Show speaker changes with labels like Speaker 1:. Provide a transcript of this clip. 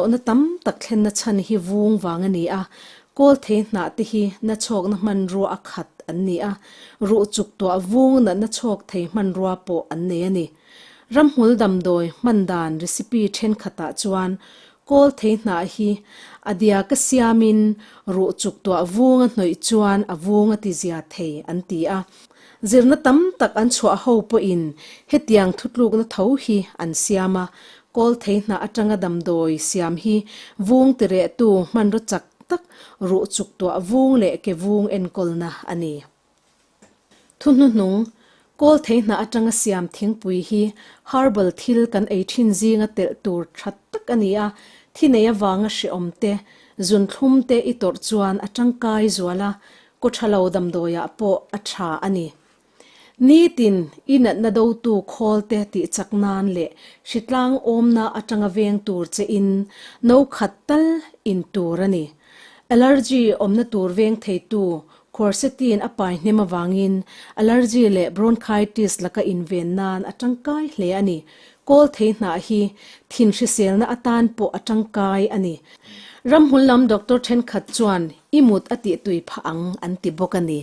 Speaker 1: Lohna tam tak thlenna chhan hi vung vang a ni a, kawl thei hnah te hi nachhawkna hmanrua a khat an ni a, ruh chuk tuah vung natna chhawk thei hmanrua pawh an nei a ni. Ramhmul damdawi hman dan recipe thenkhatah chuan kawl thei hnah hi a diaka siamin ruh chuk tuah vung a hnawih chuan a vung a ti zia thei an ti a. Zirna tam tak an chhuah ho pawhin hetiang thutlukna tho hi an siam a, kawl thei hnah atanga damdawi siam hi vung tirehtu hmanraw chak tak ruh chuk tuah vung leh ke vung enkawlna a ni. Thu hnuhnung, kawl thei hnah atanga siam thingpui hi herbal thil kan ei thin zinga telh tur tha tak a ni a, thi nei avanga hrehawm te, zunthlum te i tawrh chuan a tangkai zual a, Kawthalo damdawiah pawh a tha a ni. Nitin i natna dotu khawlte tih chak nan leh hritlang awmna atanga veng tur che in no khat tal in tur a ni. Allergy awmna tur veng theitu quercetin a pai hnem avangin allergy leh bronchitis laka inven nan a tangkai hle a ni. Kawl thei hnah hi thin hriselna atan pawh a tangkai a ni. Ramhmul lam doctor thenkhat chuan i mut a tih tui phah ang an ti bawk a ni.